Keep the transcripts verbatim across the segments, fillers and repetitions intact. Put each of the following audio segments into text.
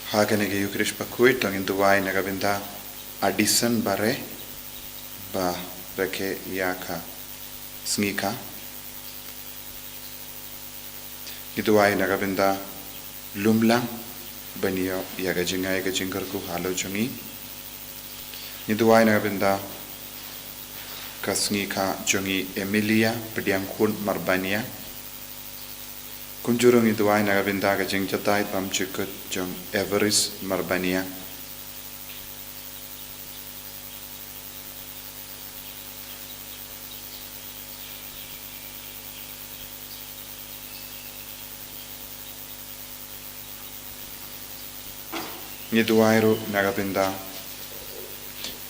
Ha kane ka Ïukharist bakhuid to ngin duwai na ka bynta Addison Bare ba rakhe ïa ka sngi kha. Ngi duwai na ka bynta Lumlang ban ïoh ïa ka jingai ka jingkyrkhu halor jong ngi. Ngi duwai na ka bynta ka sngi kha jong ngi Emilia Pdiangkhun Marbania. Kumjuh ruh ngi duwai na ka bynta ka jingjatai bymjukut jong Everest Marbania. Ngi duwai ruh na ka bynta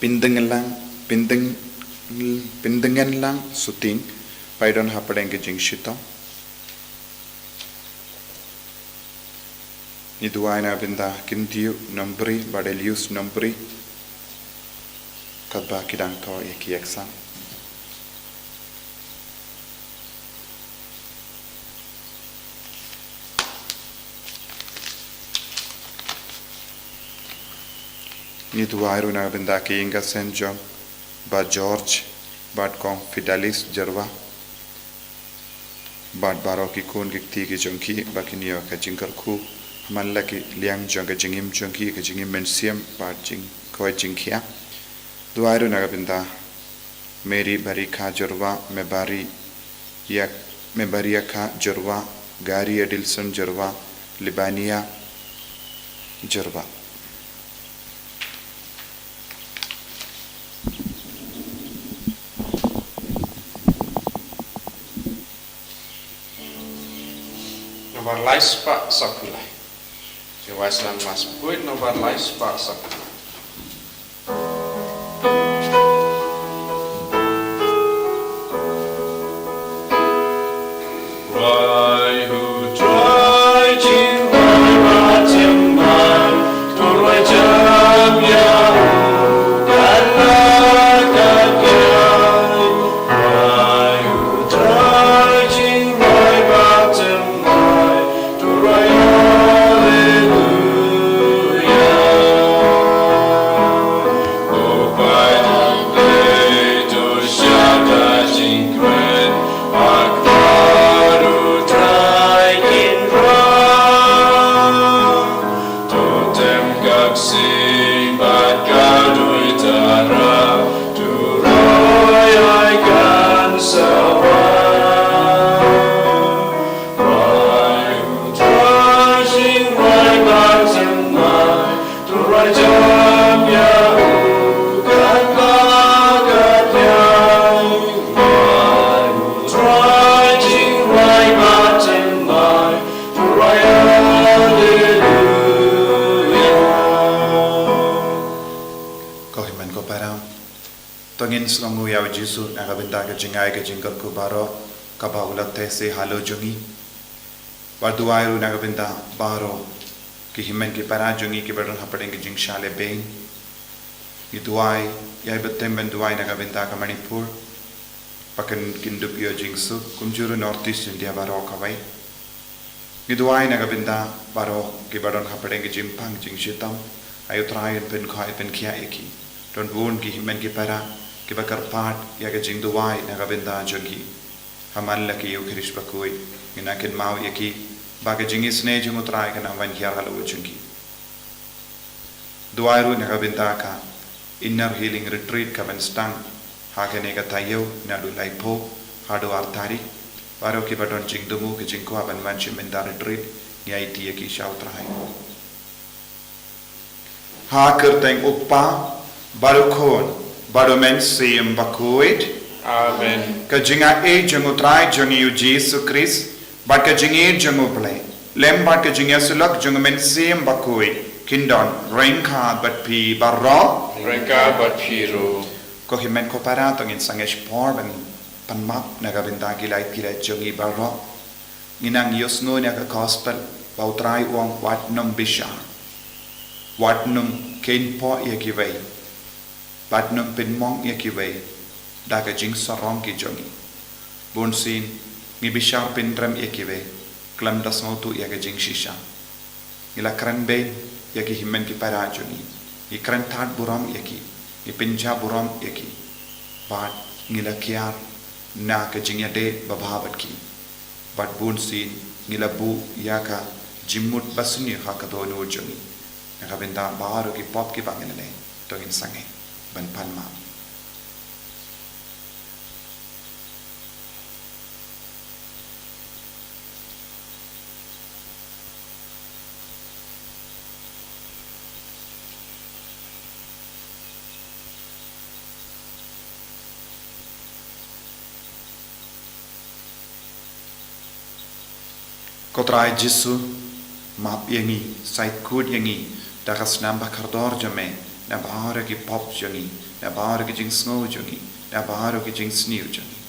Pyndenlang, Pyndeng, Pyndenlang Suting, ba i don hapdeng ka jingshitom. Ngi duwai na ka bynta Kyndiu Nombri, Badelius Nombri, katba ki dang thoh ïa ki exam. Ngi duwai ruh na ka bynta ki ïing ka sem jong Bah George bad Kong Fidelis Jyrwa bad baroh ki khun ki kti ki jong ki ba kin ïoh ka jingkyrkhu man la ki liang jong ka jingim jong ki, ka jingim mynsiem bad jingkoit jingkhiah. Duwai ruh na ka bynta Mary Barikha Jyrwa, Mebari Yak, Mebari Yakha Jyrwa, Gary Adilson Jyrwa, Libania Jyrwa. Nombar lai spah saphew lai. Te wai slam mas puit nombar lai spah saphew lai. Ko hynmen ko para, to ngin sngewnguh ïa u Jisu na ka bynta ka jingai ka jingkyrkhu baroh kaba u la theh seh halor jong ngi. Bad duwai ruh na ka bynta baroh ki hynmen ki para jong ngi kiba don hapdeng ki jingshah lehbeiñ. Ngi duwai, ïai bteng ban duwai na ka bynta ka Manipur ba kan kin dup ïoh jingsuk, kumjuh ruh North East India baroh kawei. Ngi duwai na ka bynta baroh kiba don hapdeng ki jingpang jingshitom. Ai U Trai un pynkhuid pynkhiah ïa ki. Don bun ki hynmen ki para kiba kyrpad ïa ka jingduwai na ka bynta jong ki. Ha man la ki Ïukharist bakhuid, ngin nang kynmaw ïa ki ba ka jingisynei jong U Trai kan nang wan hiar halor jong ki. Duwai ruh na ka bynta ka Inner Healing Retreat kaban sdang ha kane ka taïew, naduh laiphew haduh ar tarik. Baroh kiba don jingthmu ki jingkwah ban wan sha mynta retreat, ngi aiti ïa ki sha U Trai. Ha ka kyrteng U Kpa, bad U Khun, bad U Mynsiem Bakhuid. Amen. Ka jingaiei jong U Trai jong ngi U Jisu Khrist, bad ka jingïeit jong U Blei, lem bad ka jingïasyllok jong U Mynsiem Bakhuid, kin don ryngkat bad phi baroh. Ryngkat bad phi ruh. Ko hynmen ko para, to ngin sangeh shipor ban pan map na ka bynta ki lait ki lait jong ngi baroh. Ngin nang ïohsngew na ka gospel ba U Trai u ong, wat nym bishar, wat nym kynpoh ïa kiwei, wat nym pynmong ïa kiwei da ka jingsarong ki jong ngi. Bunsien ngi bishar pynrem ïa kiwei, khlem da sngewthuh ïa ka jingshisha. Ngi la kren beiñ ïa ki hynmen ki para jong ngi. Ngi kren tad burom ïa ki. Ngi pynjah burom ïa ki. Bad ngi la kiar na ka jingïadei babha bad ki. Bad bunsien ngi la buh ïa ka jingmut basniew ha ka dohnud jong ngi. Na ka bynta baroh ki pop kiba ngi la leh, to ngin sangeh ban pan map. Ko Trai Jisu, map ïa ngi, shait kut ïa ngi da ka snam ba kordor jong me na baroh ki pop jong ngi, na baroh ki jingsngew jong ngi, na baroh ki jingsniew jong ngi.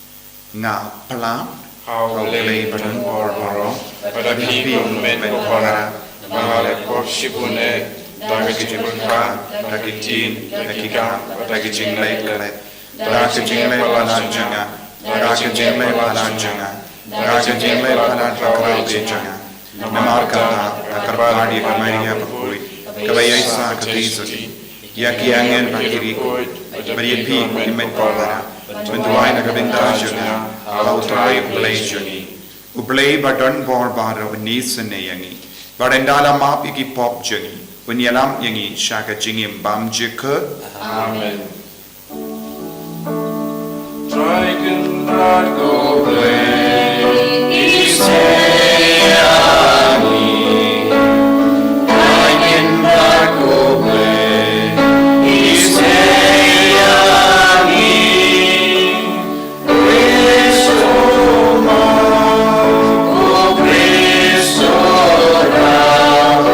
Nga pla ha U Blei ba don bor baroh, bad ha phi ko Met ko Para, ba nga la pop shibun eh, da ka jingpyrkhat, da ka ktien, da ka kam, da ka jingleh klet, da ka jingleh palat jong nga, da ka jingleh palat jong nga, da ka jingleh palat bakhraw jong nga. Namar kata, nga kyrpad ïa ka Maria bakhuid, kaba ïaishah kti jong ngi, ïa ki angel bad ki riewkhuid, bad ïa phi ko Met ko Para, ban duwai na ka bynta jong nga ha U Trai U Blei jong ngi. U Blei ba don bor baroh un isynei ïa ngi, bad un da la map ïa ki pop jong ngi, un ïalam ïa ngi sha ka jingim bymjukut. Amen. Trai Kynrad ko Blei, isynei ïa ngi. Trai Kynrad ko Blei, isynei ïa ngi. Khrist u Mawkyrpang, Khrist u Trai,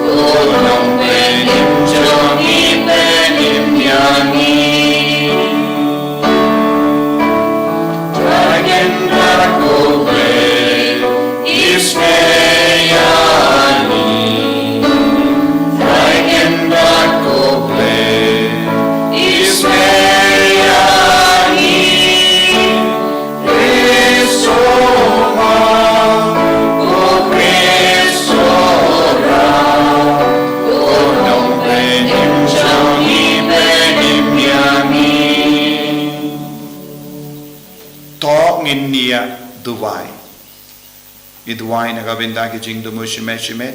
u Nongpynim jong ngi, pynim ïa ngi. Trai Kynrad ko Blei, isynei ïa ngi. Trai Kynrad ko Blei, isynei ïa ngi. Khrist u Mawkyrpang, Khrist u Trai, u Nongpynim jong ngi, pynim ïa ngi. To ngin ïa duwai. Ngi duwai na ka bynta ki jingthmu shimet shimet.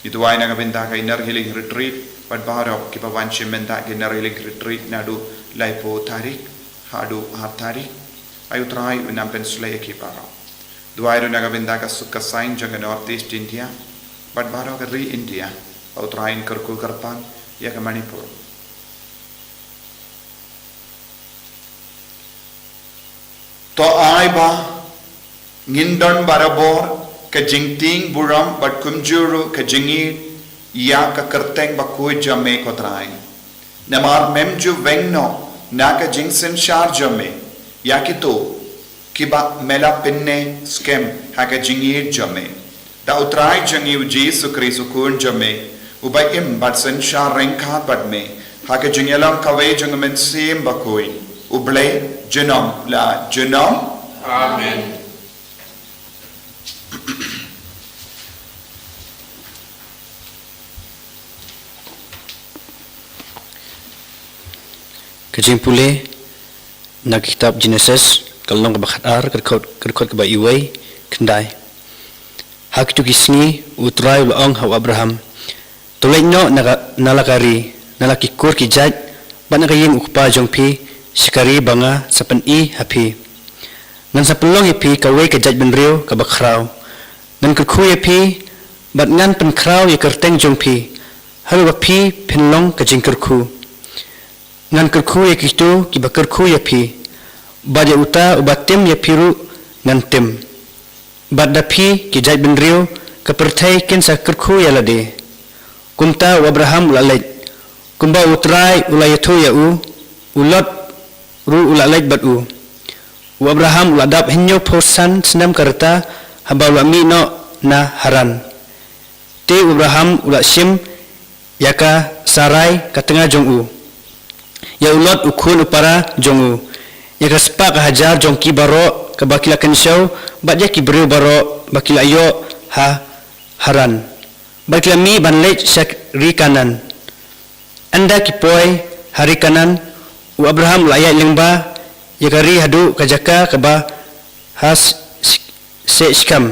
Ngi duwai na ka bynta ka Inner Healing Retreat, bad baroh kiba wan shim bynta ka Inner Healing Retreat naduh laiphew tarik haduh ar tarik. Ai U Trai un nang pynshlei ïa ki baroh. Duwai ruh na ka bynta ka suk ka saiñ jong ka North East India, bad baroh ka ri India. Ai U Trai un kyrkhu kyrpang ïa ka Manipur. To ai ba ngin don barabor ka jingtieng burom bad kumjuh ruh ka jingïeit ïa ka kyrteng bakhuid jong me ko Trai. Namar mem ju weng noh na ka jingsynshar jong me ïa kito kiba me la pynneh skhem ha ka jingïeit jong me. Da U Trai jong ngi U Jisu Khrist U Khun jong me, uba im bad synshar ryngkat bad me ha ka jingïalang kawei jong U Mynsiem Bakhuid, U Blei junom la junom. Amen. Ka jingpule na ka kitab Genesis, ka lynnong kaba khatar, ka dkhot, ka dkhot kaba wei, khyndai. Ha kito ki sngi, U Trai u la ong ha u Abraham: To leit noh na ka, na la ka ri, na la ki kur ki jait, bad na ka ïing u kpa jong phi, sha ka ri ba nga sa pyni ha phi. Ngan sa pynlong ïa phi kawei ka jaitbynriew kaba khraw. Ngan kyrkhu ïa phi, bad ngan pynkhraw ïa ka kyrteng jong phi, haduh ba phi phin long ka jingkyrkhu. Ngan kyrkhu ïa kito kiba kyrkhu ïa phi, bad ïa uta uba tim ïa phi ruh ngan tim. Bad da phi ki jaitbynriew ka pyrthei kin sa kyrkhu ïa lade. Kumta u Abraham u la leit, kumba U Trai u la ïathuh ïa u, u Lot ruh u la leit bad u. U Abraham u la dap hynñiewphew san snem ka rta haba u la mih noh na Haran. Te u Abraham u la shim ïa ka Sarai ka tnga jong u, ïa u Lot u khun u para jong u, ïa ka spah ka hajar jong ki baroh kaba ki la kynshew, bad ïa ki briew baroh ba ki la ïoh ha Haran. Bad ki la mih ban leit sha ri Kanaan. Ynda ki poi ha ri Kanaan, u Abraham u la ïaid lyngba ïa ka ri haduh ka jaka kaba ha Shekhem,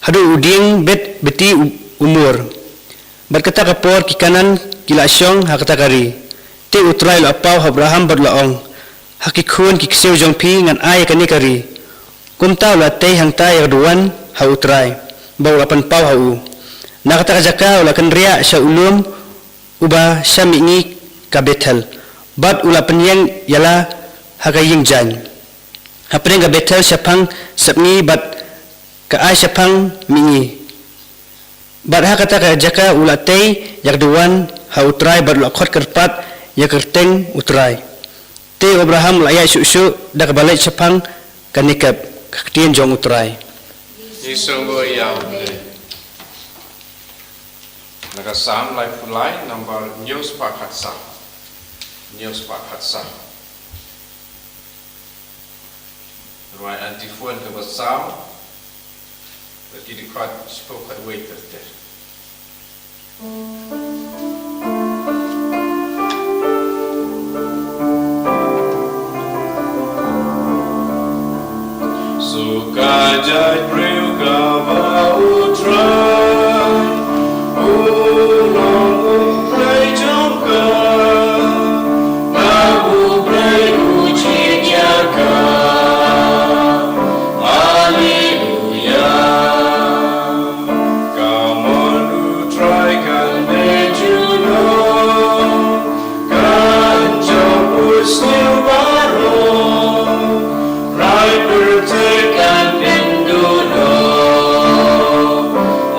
haduh u dieng bet beti u More. Bad kata ka por ki Kanaan ki la shong ha kata ka ri. Te U Trai u la paw ha Abraham bad u la ong, ha ki khun ki ksiew jong phi ngan ai ïa kane ka ri. Kumta u la tei hangta ïa ka duwan ha U Trai, ba u la pynpaw ha u. Na kata ka jaka u la kynriah sha u lum uba sha mihngi ka Bethel, bad u la pynïeng ïa la ha ka ïing jaiñ. Hapdeng ka Bethel shaphang sepngi bad ka Ai shaphang mihngi. Bad ha kata ka jaka u la tei ïa ka duwan ha U Trai bad u la khot kyrpad ïa ka kyrteng U Trai. Te u Abraham u la ïaid shuh shuh da kaba leit shaphang ka Negeb, ka ktien jong U Trai. Ngi sngewbha ïa U Blei. Na ka Salm laiphew lai, nambar hynñiew spah khatsaw. Hynñiew spah khatsaw. Rwai antiphon kaba saw. Bad ki dkhot shiphew khatwei ter ter. Suka jait briew kaba U Trai u long U Blei jong ka, ba U Blei u jied ïa ka. Haleluya. Ka mon U Trai kan leh junom, kan jop u sniew baroh, rai pyrthei kan pynduh noh.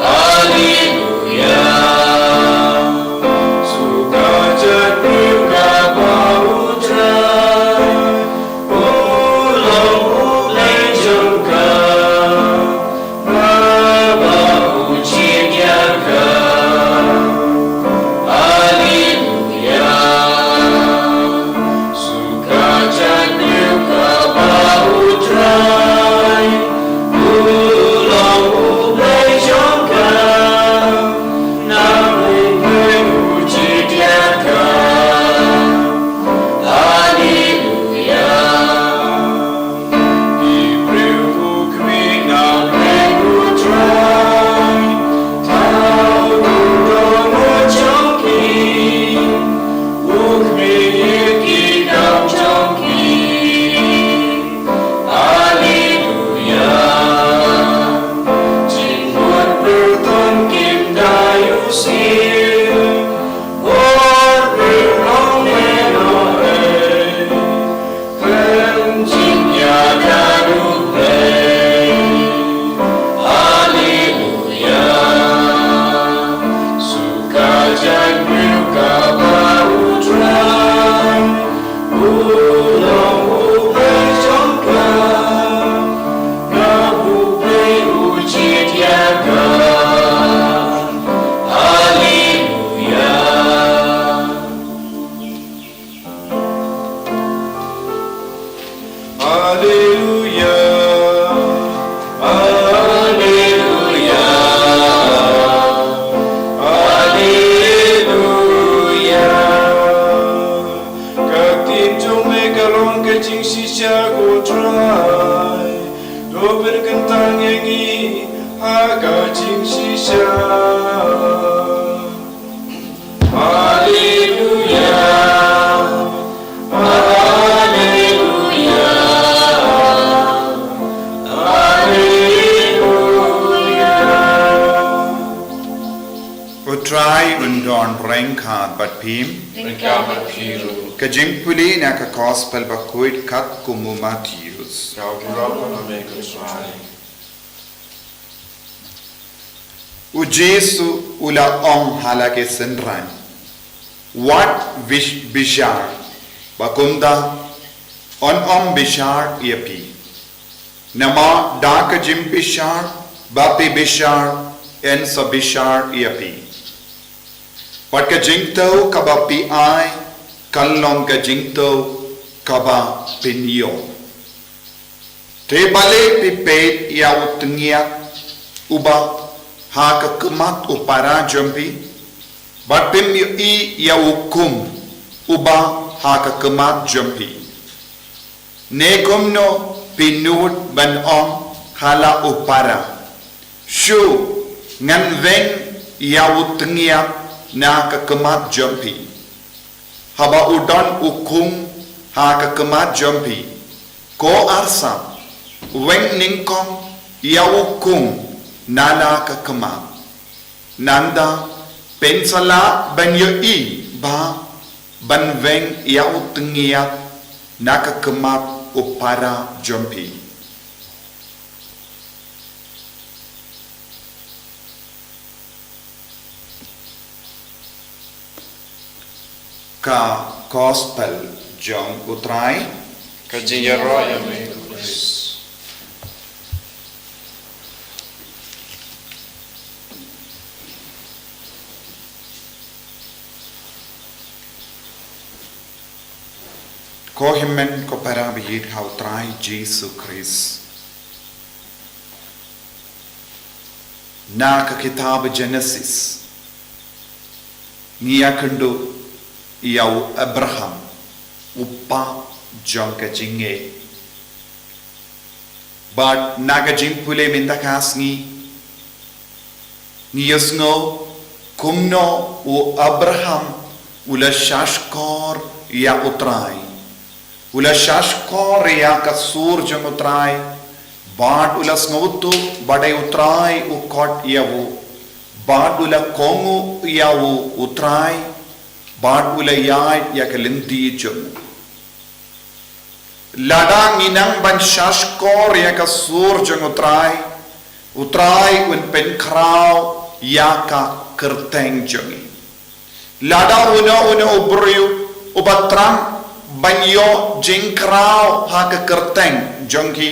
Haleluya. Suka jait briew kaba U Trai u long U Blei jong ka, ba u jied ïa ka. Haleluya. Suka jait briew kaba U Trai u long U Blei jong ka, na U Blei u jied ïa ka. Haleluya. Ki briew u khmih na U Blei U Trai, thaw u don u jong ki, u khmih ïa ki kam jong ki. Haleluya. Jingmut pyrthon kim dei u sniew, bor briew long ne noh ei, khlem jingïada U Blei. Haleluya. Suka jait briew kaba U Trai u long U Blei jong ka, na U Blei u jied ïa ka. Haleluya. Haleluya. Haleluya. Haleluya. Ka ktien jong me ka long ka jingshisha, ko Trai. To pynkyntang ïa ngi ha ka jingshisha. Haleluya. Haleluya. Haleluya. U Trai un don ryngkat bad phi. Ryngkat bad phi ruh. Ka jingpule na ka Gospel bakhuid katkum u Mathaios. Ka burom ïa me ko Trai. U Jisu u la ong ha la ki synran, wat bish-, bishar, ba kumta yn ym bishar ïa phi. Namar da ka jingbishar ba phi bishar, yn sa bishar ïa phi. Bad ka jingthew kaba phi ai kan long ka jingthew kaba phin ïoh. Te balei phi peit ïa u tyngiak uba ha ka khmat u para jong phi, bad phim ïohi ïa u khum uba ha ka khmat jong phi. Ne kumno phi nud ban ong ha la u para, shu, ngan weng ïa u tngiat na ka khmat jong phi, haba u don u khum ha ka khmat jong phi? Ko arsap, weng nyngkong ïa u khum na la ka khmat. Nangta phin sa lah ban ïohi ba ban weng ïa u tngiat na ka khmat u para jong phi. Ka Gospel jong u Trai. Ka jingïaroh ïa me, Khrist. Ko hynmen ko para ba ïeit ha u Trai Jisu Khrist. Na ka kitab Genesis, ngi ïakynduh ïa u Abraham, u pap jong ka jingngeit. Bad na ka jingpule mynta ka sngi, ngi ïohsngew kumno u Abraham u la shahshkor ïa u Trai. U la shahshkor ïa ka sur jong u Trai. Bad u la sngewthuh ba dei u Trai u khot ïa u. Bad u la kohnguh ïa u u Trai. Bad u la ïaid ïa ka lynti jong u. Lada ngi nang ban shahshkor ïa ka sur jong u Trai, u Trai un pynkhraw ïa ka kyrteng jong ngi. Lada uno uno u briew uba thrang ban ïoh jingkhraw ha ka kyrteng jong ki,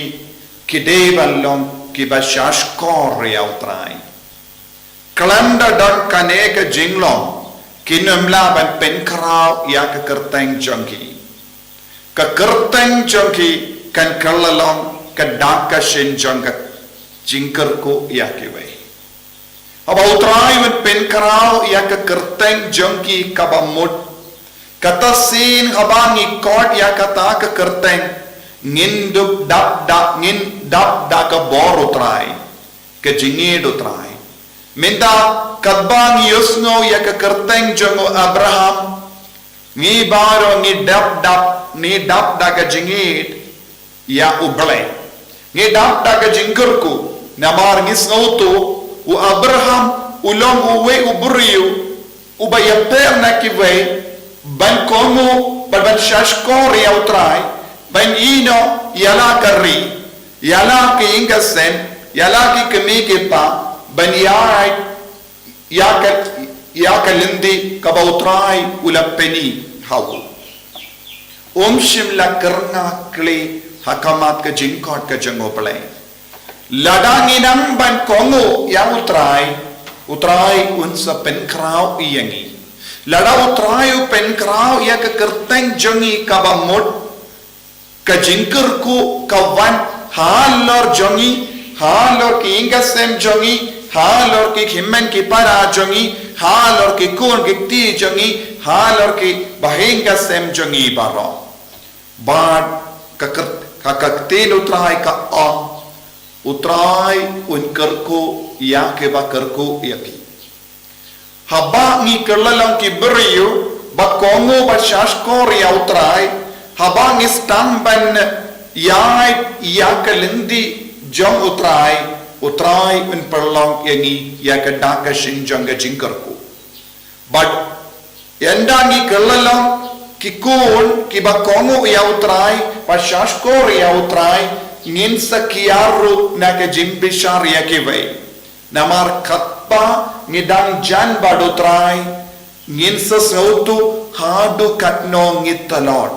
ki dei ban long kiba shahshkor ïa u Trai. Khlem da don kane ka jinglong, kin ym lah ban pynkhraw ïa ka kyrteng jong ki. Ka kyrteng jong ki kan kylla long ka dak ka shin jong ka jingkyrkhu ïa kiwei. Haba u Trai un pynkhraw ïa ka kyrteng jong ki kaba mut, kata sien haba ngi khot ïa kata ka kyrteng, ngin dup dap da, ngin dap da ka bor u Trai, ka jingïeit u Trai. Mynta katba ngi ïohsngew ïa ka kyrteng jong u Abraham, ngi baroh ngi dap dap, ngi dap da ka jingïeit ïa u Blei. Ngi dap da ka jingkyrkhu, namar ngi sngewthuh u Abraham u long uwei u briew uba ïapher na kiwei, ban kohnguh, ban, ban shahshkor ïa u Trai, ban ïehnoh ïa la ka ri, ïa la ki ïing ki sem, ïa la ki kmie ki kpa, ban ïaid ïa ka, ïa ka lynti kaba u Trai u la pyni ha u. Um shym la kyrngah khlei ha khmat ka jingkhot ka jong u Blei. Lada ngi nang ban kohnguh ïa u Trai, u Trai un sa pynkhraw ïa ngi. Lada u Trai u pynkhraw ïa ka kyrteng jong ngi kaba mut, ka jingkyrkhu ka wan halor jong ngi, halor ki ïing ki sem jong ngi, halor ki hynmen ki para jong ngi, halor ki khun ki kti jong ngi, halor ki bahaïing ki sem jong ngi baroh. Bad ka kyr-, ka, ka ktien u Trai ka ong, u Trai un kyrkhu ïa kiba kyrkhu ïa ki. Haba ngi kylla long ki briew ba kohnguh ba shahshkor ïa u Trai, haba ngi sdang ban ïaid ïa ka lynti jong u Trai, u Trai un pynlong ïa ngi ïa ka dak ka shin jong ka jingkyrkhu. Bad ynda ngi kylla long ki khun kiba kohnguh ïa u Trai, ba shahshkor ïa u Trai, ngin sa kiar ruh na ka jingbishar ïa kiwei. Namar katba ngi dang jan bad u Trai, ngin sa sngewthuh haduh katno ngi tlot.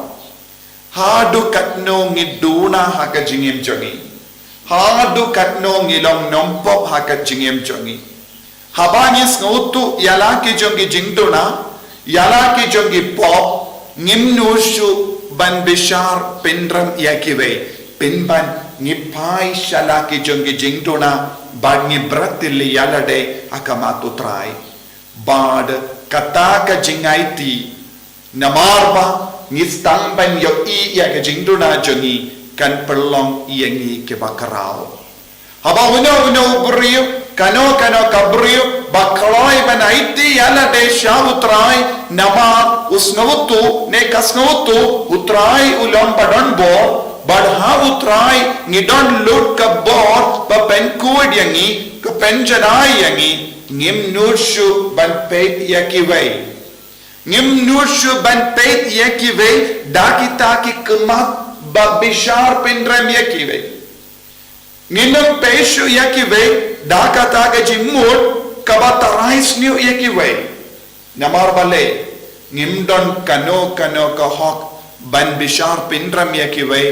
Haduh katno ngi duna ha ka jingim jong ngi. Haduh katno ngi long nongpop ha ka jingim jong ngi. Haba ngi sngewthuh ïa la ki jong ki jingduna, ïa la ki jong ki pop, ngim nud shuh ban bishar pynrem ïa kiwei, pynban ngi phai sha la ki jong ki jingduna, Bad ngi bret ïalade ha khmat u Trai. Bad kata ka jingaiti, namar ba ngi sdang ban ïohi ïa ka jingduna jong ngi, kan pynlong ïa ngi kiba khraw. Haba uno uno u briew, kano kano ka briew ba kloi ban aiti ïalade sha u Trai, namar u sngewthuh, ne ka sngewthuh, u Trai u long ba don bor, bad ha u Trai ngi don lut ka bor ba pynkhuid ïa ngi, ka pynjanai ïa ngi. Ngim nud shuh ban peit ïa kiwei. Ngim nud shuh ban peit ïa kiwei da kita ki khmat ba bishar pynrem ïa kiwei. Ngim peit shuh ïa kiwei da kata ka jingmut kaba tharai sniew ïa kiwei. Namar balei, ngim don kano kano ka hok ban bishar pynrem ïa kiwei.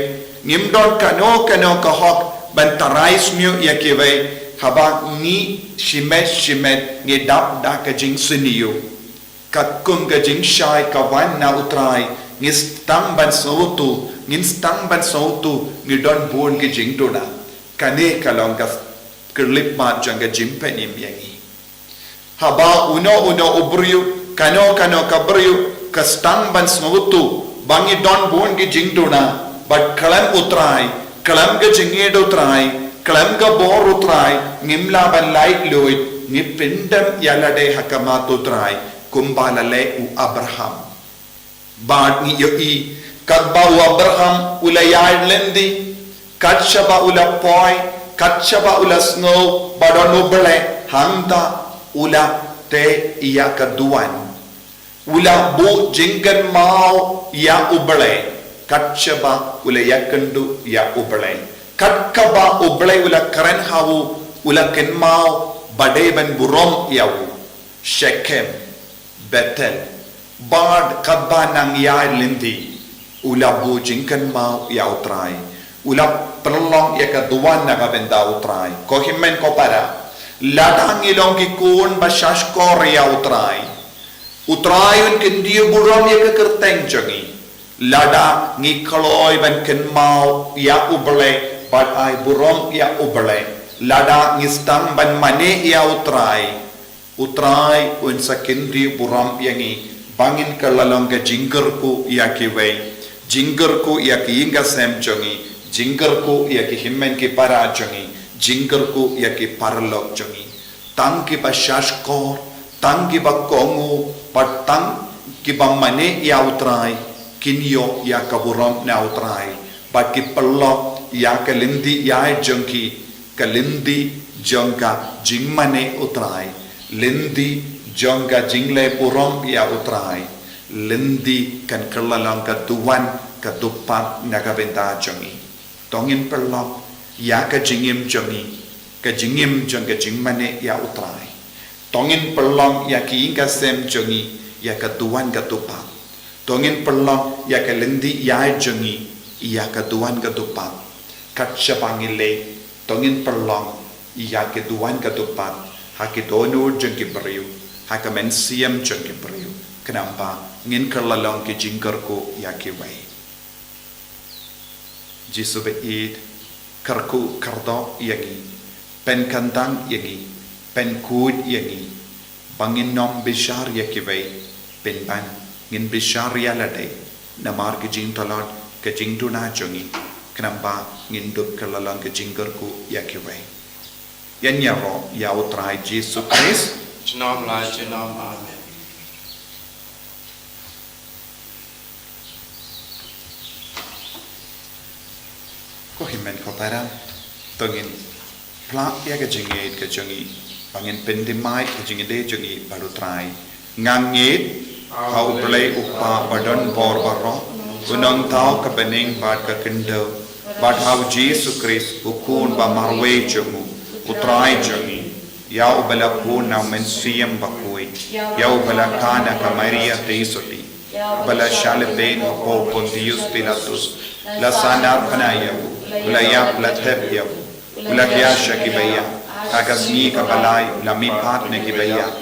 Ngim don kano kano ka hok ban tharai sniew ïa kiwei. Haba ngi shimet shimet ngi dap da ka jingsniew. Katkum ka jingshai ka wan na u Trai, ngi sdang ban sngewthuh, ngin sdang ban sngewthuh, ngi don bun ki jingduna. Kane ka long ka khyllipmat jong ka jingpynim ïa ngi. Haba uno uno u briew, kano kano ka briew, ka sdang ban sngewthuh ba ngi don bun ki jingduna, bad khlem u Trai, khlem ka jingïeit u Trai, khlem ka bor u Trai, ngim lah ban laitluid, ngi pyndem ïalade ha khmat u Trai, kumba la leh u Abraham. Bad ngi ïohi, katba u Abraham u la ïaid lynti, kat shaba u la poi, kat shaba u la sngew ba don u Blei, hangta u la tei ïa ka duwan. U la buh jingkynmaw ïa u Blei, kat shaba u la ïakynduh ïa u Blei. Kat kaba u Blei u la kren ha u, u la kynmaw ba dei ban burom ïa u. Shekhem, Bethel, bad katba nang ïaid lynti, u la buh jingkynmaw ïa u Trai. U la pynlong ïa ka duwan na ka bynta u Trai. Ko hynmen ko para, lada ngi long ki khun ba shahshkor ïa u Trai, u Trai un kyntiew burom ïa ka kyrteng jong ngi. Lada ngi kloi ban kynmaw ïa u Blei, bad ai burom ïa u Blei. Lada ngi sdang ban mane ïa u Trai, u Trai un sa kyntiew burom ïa ngi, ba ngin kylla long ka jingkyrkhu ïa kiwei, jingkyrkhu ïa ki ïing ka sem jong ngi, jingkyrkhu ïa ki hynmen ki para jong ngi, jingkyrkhu ïa ki paralok jong ngi. Tang kiba shahshkor, tang kiba kohnguh, bad tang kiba mane ïa u Trai, kin ïoh ïa ka burom na u Trai, bad ki pynlong ïa ka lynti ïaid jong ki, ka lynti jong ka jingmane u Trai, lynti jong ka jingleh burom ïa u Trai, lynti kan kylla long ka duwan ka dupat na ka bynta jong ngi. To ngin pynlong ïa ka jingim jong ngi, ka jingim jong ka jingmane ïa u Trai. To ngin pynlong ïa ki ïing ka sem jong ngi ïa ka duwan ka dupat. To ngin pynlong ïa ka lynti ïaid jong ngi ïa ka duwan ka dupat. Kat shaba ngi leh, to ngin pynlong ïa ka duwan ka dupat ha ki dohnud jong ki briew, ha ka mynsiem jong ki briew, khnang ba ngin kylla long ki jingkyrkhu ïa kiwei. Jisu ba ïeit, kyrkhu kyrdoh ïa ngi, pynkyndang ïa ngi, pynkhuid ïa ngi, ba ngin nym bishar ïa kiwei, pynban ngin bishar ïalade, namar ka jingtlot ka jingduna jong ngi, khnang ba ngin dup kylla long ka jingkyrkhu ïa kiwei. Ïa ngi ïaroh ïa u Trai Jisu Khrist. Junom la junom, amen. Ko hynmen ko para, to ngin phla ïa ka jingngeit ka jong ngi, ba ngin pynthymmai ka jingïadei jong ngi bad u Trai. Nga ngeit ha u Blei u Kpa ba don bor baroh, u nongthaw ka bneng bad ka khyndew, bad ha u Jisu Khrist u Khun ba marwei jong u, u Trai jong ngi, ïa uba la bun na u Mynsiem Bakhuid, ïa uba la kha na ka Maria Theisotti, uba la shah lehbeiñ hapoh Pontius Pilatus, la sahnarphna ïa u, u la ïap la thep ïa u, u la hiar sha kiba ïap, ha ka sngi kaba lai u la mihpat na kiba ïap,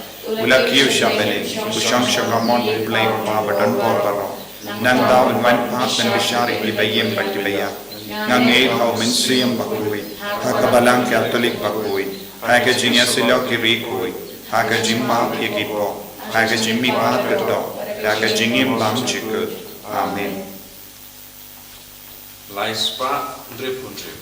u la kiew sha bneng, u shong sha kamon u Blei u Kpa ba don bor baroh. Nangta un wan pat ban bishar ïa kiba im bad kiba ïap. Nga ngeit ha u Mynsiem Bakhuid, ha ka Balang Katholik bakhuid, ha ka jingïasyllok ki riewkhuid, ha ka jingmap ïa ki pop, ha ka jingmihpat ka doh, ha ka jingim bymjukut. Amen. Lai spah hynriew phew hynriew.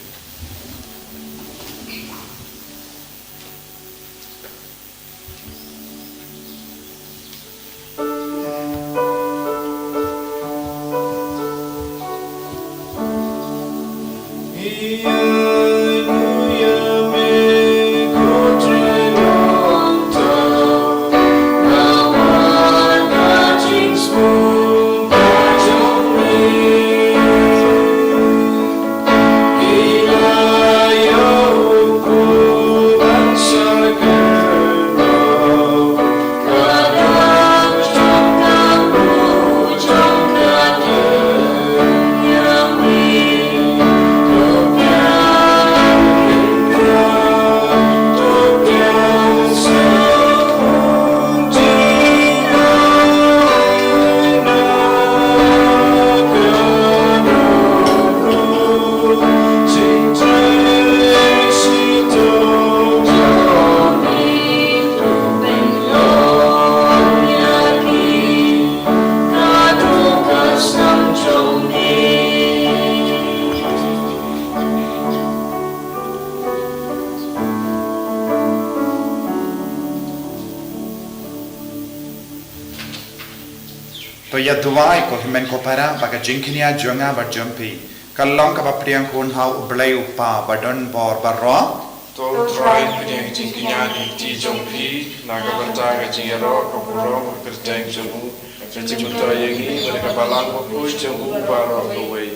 To ïa duwai ko hynmen ko para ba ka jingkñia jong nga bad jong phi ka long kaba pdiang khun ha U Blei U Kpa badonbor baroh. To Trai, pdiang ka jingkñia ha ki kti jong phi na ka bynta ka jingïaroh ka burom ka kyrteng jong u, ka jingmyntoi ïa ngi bad ka balang bakhuid jong u baroh kawei.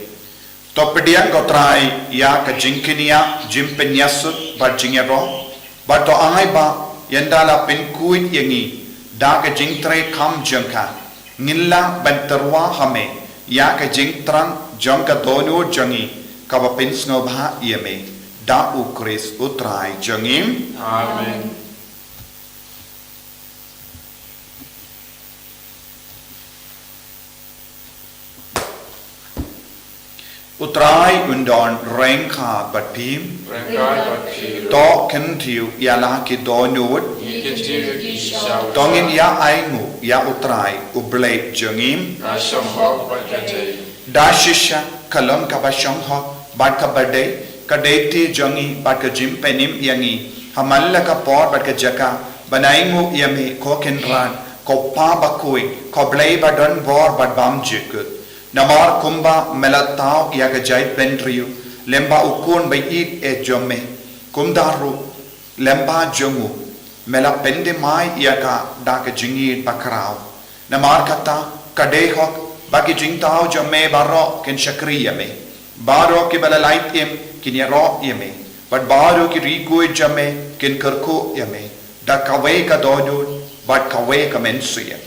To pdiang ko Trai ïa ka jingkñia, jingpynïasuk bad jingïaroh, bad to ai ba ynda la pynkhuid ïa ngi da ka jingtrei kam jong ka, ngin lah ban tyrwa ha me ïa ka jingthrang jong ka dohnud jong ngi kaba pynsngewbha ïa me, da U Khrist U Trai jong ngi. Amen. U Trai un don ryngkat bad phi. Ryngkat bad phi ruh. To kyntiew ïa la ki dohnud. Ngi kyntiew ïa ki shisha. To ngin ïa ainguh ïa U Trai U Blei jong ngi. Ka shong hok bad ka dei. Da shisha ka long kaba shong hok bad kaba dei ka duty jong ngi bad ka jingpynim ïa ngi ha man la ka por bad ka jaka ban ainguh ïa me ko Kynrad, ko Pa bakhuid, ko Blei badonbor bad bymjukut. Namar kumba me la thaw ïa ka jaitbynriew lyngba U Khun ba ïeit eh jong me, kumta ruh lyngba jong u me la pynthymmai ïa ka da ka jingïeit bakhraw. Namar kata ka dei hok ba ki jingthaw jong me baroh kin shakri ïa me. Baroh kiba la lait im kin ïaroh ïa me, bad baroh ki riewkhuid jong me kin kyrkhu ïa me da kawei ka dohnud bad kawei ka mynsiem.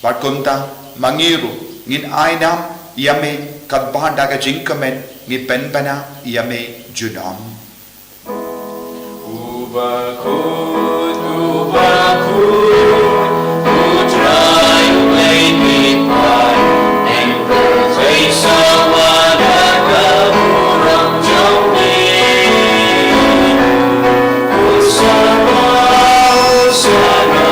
Bad kumta ma ngi ruh ngin ai nam ïa me, katba da ka jingkmen ngi pynbna ïa me junom. Uba khuid, uba khuid, U Trai U Blei miet paid, ym kyrteng sawa na ka burom jong me. Hosanna, Hosanna,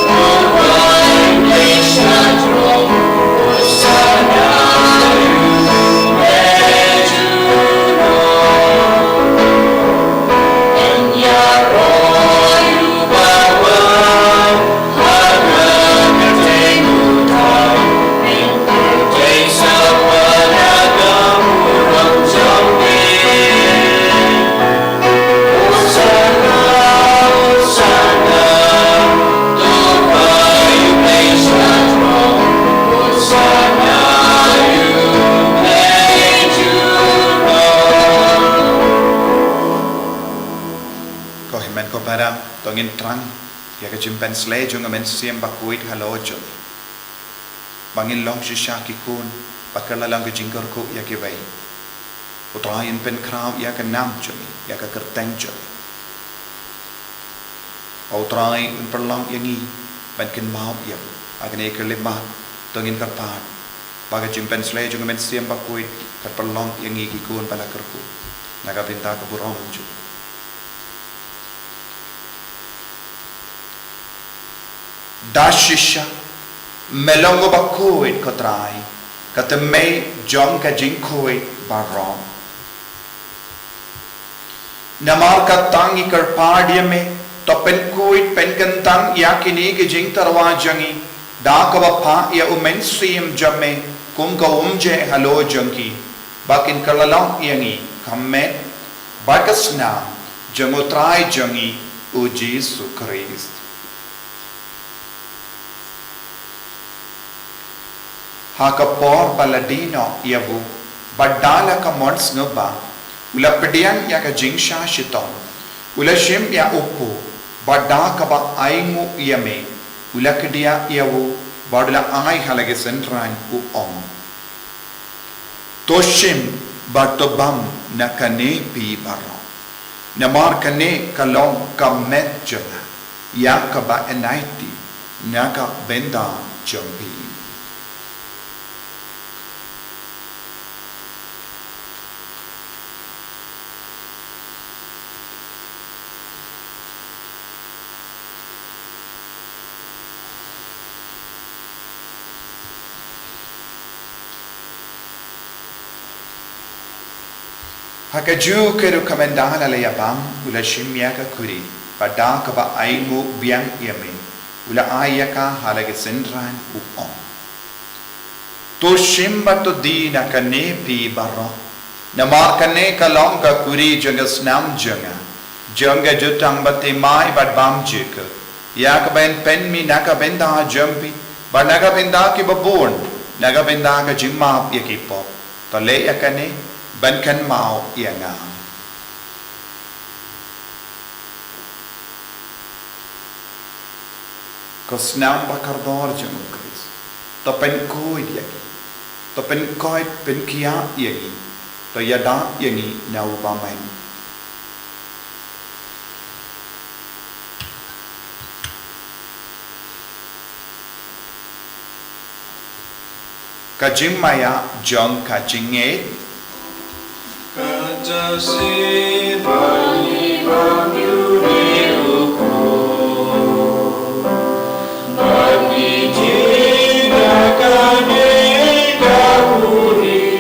U Trai U Blei sha throne, Hosanna, U Blei junom. Ko hynmen ko para, to ngin thrang ïa ka jingpynshlei jong ka Mynsiem Bakhuid halor jong ngi, ba ngin long shisha ki khun ba kylla long ka jingkyrkhu ïa kiwei. U Trai un pynkhraw ïa ka nam jong ngi, ïa ka kyrteng jong ngi. U Trai un pynlong ïa ngi ban kynmaw ïa u. Ha kane ka khyllipmat to ngin kyrpad ba ka jingpynshlei jong ka Mynsiem Bakhuid kan pynlong ïa ngi ki khun ba la kyrkhu na ka bynta ka burom jong u. Da shisha, me long u bakhuid, ko Trai, ka thymmei jong ka jingkhuid baroh. Namar kata ngi kyrpad ïa me, to pynkhuid pynkyntang ïa kine ki jingtyrwa jong ngi, da kaba phah ïa u Mynsiem jong me kum ka umjeh halor jong ki, ba kin kylla long ïa ngi ka met bad ka snam jong u Trai jong ngi u Jisu Khrist. Ha ka por ba la die noh ïa u, bad da la ka mon sngewbha, u la pdiang ïa ka jingshah shitom, u la shim ïa u pud, bad da kaba ainguh ïa me, u la kdiah ïa u, bad u la ai ha la ki synran, u ong: To shim bad to bam na kane phi baroh. Namar kane ka long ka met jong nga, ïa kaba yn aiti na ka bynta jong phi. Ha kajuh ka rukom, ynda la la ïa bam, u la shim ïa ka khuri, bad da kaba ainguh biang ïa me, u la ai ïa ka ha la ki synran, u ong: To shim bad to die na kane phi baroh. Namar kane ka long ka khuri jong ka snam jong nga, jong ka jutang bathymmai bad bymjukut, ïa kaba yn pynmih na ka bynta jong phi bad na ka bynta kiba bun, na ka bynta ka jingmap ïa ki pop. To leh ïa kane ban kynmaw ïa nga. Ko snam bakordor jong u Khrist, to pynkhuid ïa ngi, to pynkhuid, pynkhiah ïa ngi, to ïada ïa ngi na u bymman. Ka jingmaïa jong ka jingngeit. Kata shi bani bani uku, bani jina kane kaburi.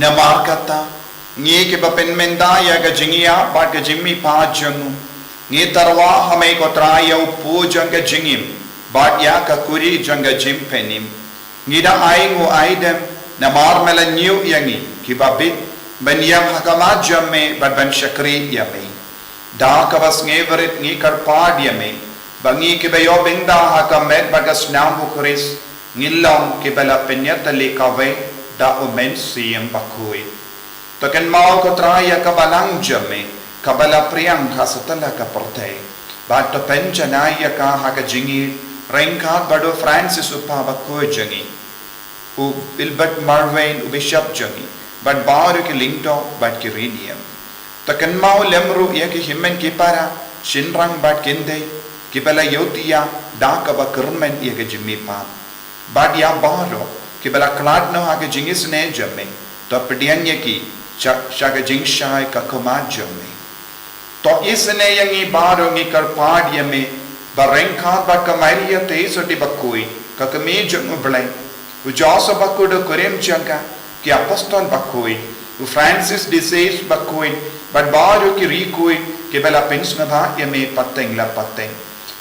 Namar kata, ngi kiba pynmynta ïa ka jingïap bad ka jingmihpat jong u, ngi tyrwa ha me ko Trai ïa u pud jong ka jingim, bad ïa ka khuri jong ka jingpynim. Ngi da ainguh aidem, namar me la ñiew ïa ngi kiba bit, ban ïeng ha khmat jong me bad ban shakri ïa me. Da kaba sngewrit ngi kyrpad ïa me, ba ngi kiba ïoh bynta ha ka met bad ka snam u Khrist, ngin long kiba la pynïatylli kawei da u Mynsiem Bakhuid. To kynmaw ko Trai ïa ka balang jong me, kaba la phriang ha satlak ka pyrthei. Bad to pynjanai ïa ka ha ka jingïeit, ryngkat bad u Francis u Pha bakhuid jong ngi, u Gilbert Marvin u Bishop jong ngi, bad baroh ki lyngdoh bad ki riewniam. To kynmaw lem ruh ïa ki hynmen ki para, shynrang bad kynthei, kiba la ïohthiah da kaba kyrmen ïa ka jingmihpat. Bad ïa baroh kiba la khlad noh ha ka jingisynei jong me, to pdiang ïa ki sha, sha ka jingshai ka khmat jong me. To isynei ïa ngi baroh, ngi kyrpad ïa me, ba ryngkat bad ka Maria Theisotti bakhuid, ka Kmie jong u Blei, u Joseph bakhuid u kurim jong ka, ki Apostol bakhuid, u Francis de Sales bakhuid, bad baroh ki riewkhuid kiba la pynsngewbha ïa me pateng la pateng,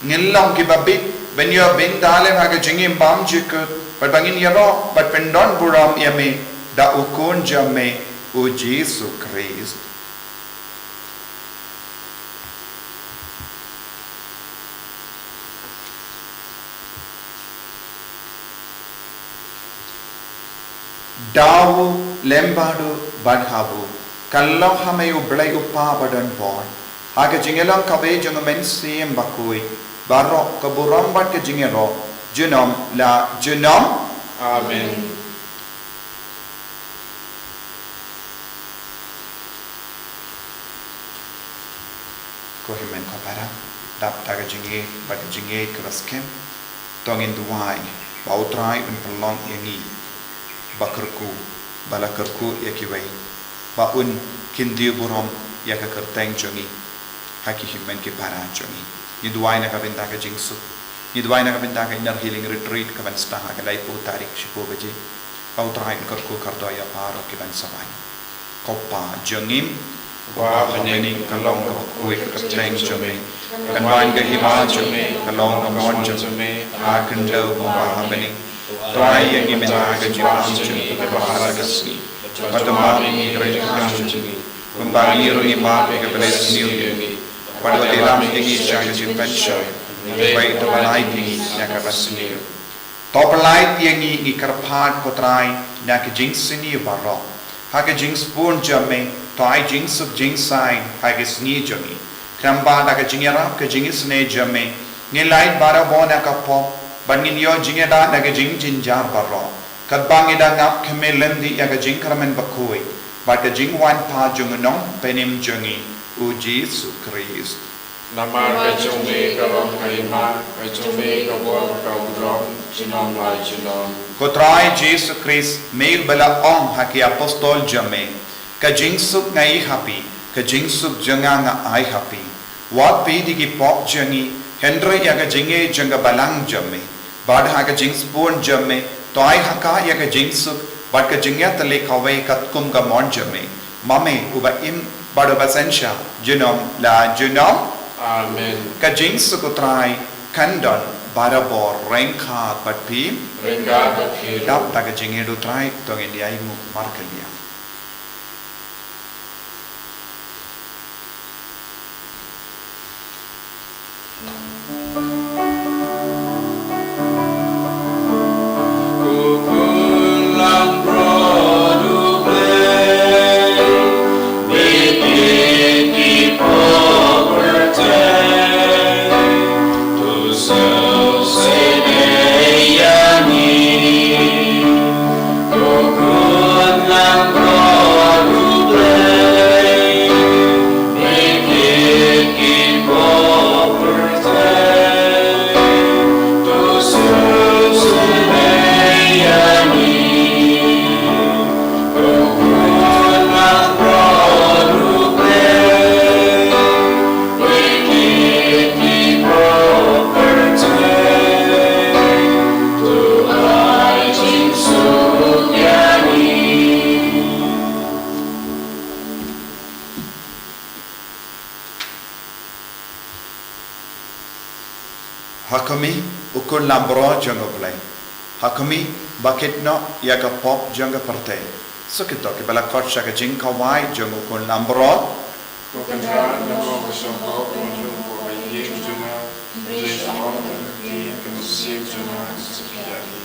ngin long kiba bit ban ïoh bynta lem ha ka jingim bymjukut, bad ba ngin ïaroh bad pyndon burom ïa me da u Khun jong me, u Jisu Khrist. Da u lem bad u bad ha u, kan long ha me u Blei u Kpa badonbor, ha ka jingïalong kawei jong u Mynsiem Bakhuid, baroh ka burom bad ka jingïaroh, junom la junom. Amen. Ko hynmen ko para, Dap da ka jingïeit bad ka jingïeit kaba skhem, to ngin duwai ba U Trai un pynlong ïa ngi ba kyrkhu, ba la kyrkhu ïa kiwei, ba un kyntiew burom ïa ka kyrteng jong ngi ha ki hynmen ki para jong ngi. Ngi duwai na ka bynta ka jingsuk. Ngi duwai na ka bynta ka Inner Healing Retreat kaban sdang ha ka laiphew tarik shiphew baje. Ba U Trai un kyrkhu kyrdoh ïa baroh kiban sa wan. Ko Pa jong ngi uba ha bneng, ka long kaba khuid ka kyrteng jong me. Kan wan ka hima jong me, kan long ka mon jong me ha khyndew kumba ha bneng. To ai ïa ngi mynta ka jingïarap jong ngi kaba ha la ka sngi. Bad to map ïa ngi ki jingkam jong ngi, kumba ngi ruh ngi map ïa kiba leh sniew ïa ngi. Bad wat ïalam ïa ngi sha ka jingpynshoi, hynrei to pynlait ïa ngi na kaba sniew. To pynlait ïa ngi, ngi kyrpad ko Trai, na ka jingsniew baroh. Ha ka jingsbun jong me, to ai jingsuk jingsaiñ ha ka sngi jong ngi. Khnang ba da ka jingïarap ka jingisynei jong me, ngin lait barabor na ka pop, bad ngin ïoh jingïada na ka jingjynjar baroh. Katba ngi dang ap khmih lynti ïa ka jingkyrmen bakhuid bad ka jingwan pat jong u Nongpynim jong ngi, u Jisu Khrist. Namar ka jong me ka long ka hima, ka jong me ka bor bad ka burom, junom la junom. Ko Trai Jisu Khrist, me uba la ong ha ki apostol jong me, ka jingsuk nga ai ha phi, ka jingsuk jong nga nga ai ha phi. Wat peit ïa ki pop jong ngi, hynrei ïa ka jingïeit jong ka balang jong me. Bad ha ka jingsbun jong me, to ai ha ka ïa ka jingsuk bad ka jingïatylli kawei katkum ka mon jong me. Ma me uba im bad uba synshar junom la junom. Amen. Ka jingsuk u Trai kan don barabor ryngkat bad phi. Ryngkat bad phi. Dap da ka jingïeit u Trai to ngin ïa ainguh markylliang. Ha khmih, u khun lamro jong U Blei. Ha khmih, ba kit noh ïa ka pop jong ka pyrthei. Suk ïa kito kiba la khot sha ka jingkhawai jong u khun lamro. Ko Kynrad, nga ong ba sngewbha ba ym ïoh ka ïing jong nga, hynrei sngewbha ba ka ktien ka mynsiem jong nga kan sa pynlong ïa ngi.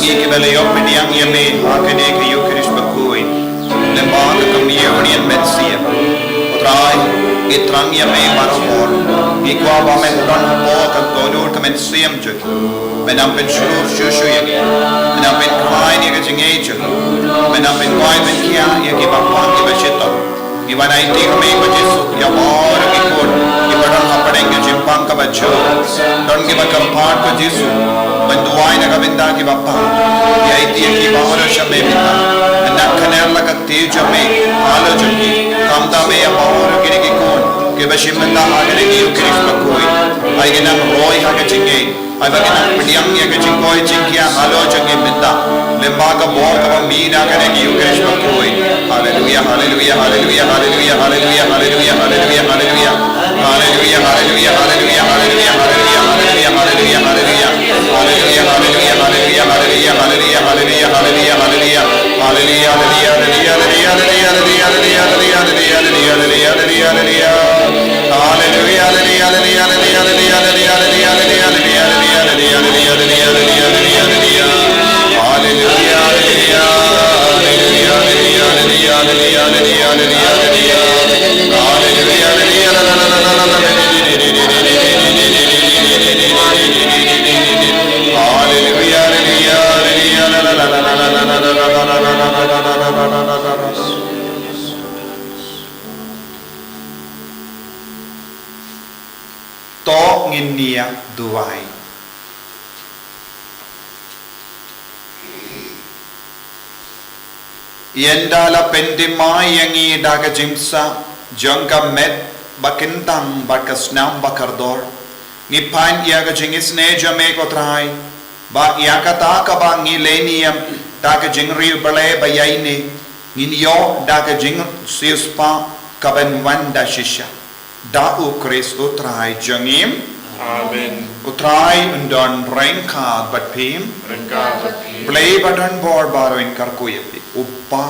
Kiba la ïoh pdiang ïa me ha kane ka Ïukharist bakhuid, lyngba ka kmie u Mynsiem. Ko Trai, ngi thrang ïa me baroh por. Ngi kwah ba men don hapoh ka dohnud ka mynsiem jong ngi. Men nang pynshlur shuh shuh ïa ngi. Men nang pynkhlaiñ ïa ka jingngeit jong ngi. Men nang pynkoit pynkhiah ïa kiba pang kiba shitom. Ngi wan aiti ha me ko Jisu, ïa baroh ki khun kiba don hapdeng ka jingpang kaba jur. Don kiba kyrpad ko Jisu ban duwai na ka bynta kiba pang. Ngi aiti ïa ki baroh sha me mynta. Nang kynnoh la ka ktien jong me halor jong ki. Khamtam ïa baroh kine ki khun kiba shim bynta ha kane ka Ïukharist bakhuid. Ai ki nang roi ha ka jingngeit. Ai ba ki nang pdiang ïa ka jingkoit jingkhiah halor jong ngi mynta. Lyngba ka bor kaba mih na kane ka Ïukharist bakhuid. Haleluia, haleluia, haleluia, haleluia, haleluia, haleluia, haleluia, haleluia. Haleluia, haleluia, haleluia, haleluia, haleluia, haleluia, haleluia, haleluia, haleluia. Haleluia, haleluia, haleluia, haleluia, haleluia, haleluia, haleluia, haleluia. Haleluia, haleluia, haleluia, haleluia, haleluia, haleluia, haleluia, haleluia, haleluia, haleluia, haleluia. Haleluia, haleluia, haleluia, haleluia, haleluia, haleluia, haleluia. Haleluia, haleluia, haleluia, haleluia, haleluia, haleluia, haleluia, haleluia, haleluia. Haleluia, haleluia, la, la, la. Haleluia, haleluia, haleluia, la, la, la. To ngin ïa duwai. Ynda la pynthymmai ïa ngi da ka jingmynsiem jong ka met ba kyntang bad ka snam ba kordor, ngi pan ïa ka jingisynei jong me ko Trai, ba ïa kata kaba ngi leh niam da ka jingriewblei ba ïaineh, ngin ïoh da ka jingsiewspah kaban wan da shisha. Da U Khrist U Trai jong ngi. Amen. U Trai un don ryngkat bad phi. Ryngkat bad phi. Blei ba don bor baroh un kyrkhu ïa phi. U Kpa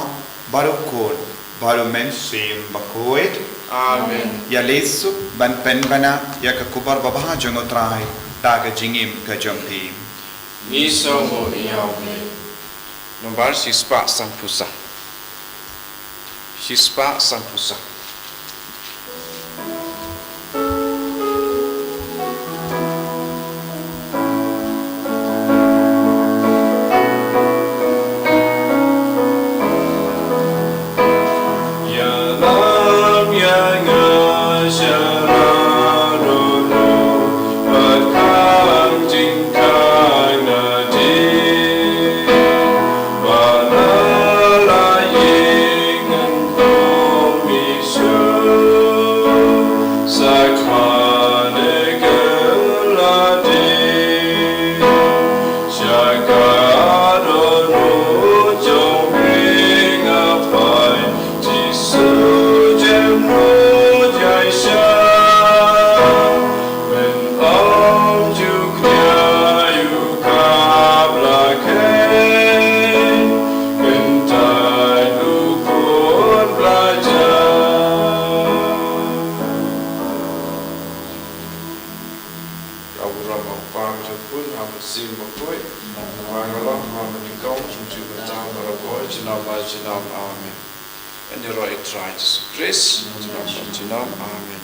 bad U Khun bad U Mynsiem Bakhuid. Amen. Ïa leit suk ban pynbna ïa ka khubor babha jong U Trai da ka jingim ka jong phi. Ngi sngewbha ïa u Blei. Nombar shispah sanphew san. Shispah sanphew san. Ïalam ïa nga sha la dohnud bad khang jingkhang na ding. Ba la la ïing ngan pom i shu sa khma de ka la ding. Sha ka dohnud jong phi nga phai, Jisu jem nud ïa sha. Mynta ym ju khia ïa u kap la kheiñ, kyntait u khun bla jam. Ka burom U Kpa, U Khun, U Mynsiem Bakhuid, ba ka long ha ka bynta jong u Trai, junom ba junom. Amen. Ngi ïaroh ïa U Trai Jisu Khrist, junom ba junom. Amen.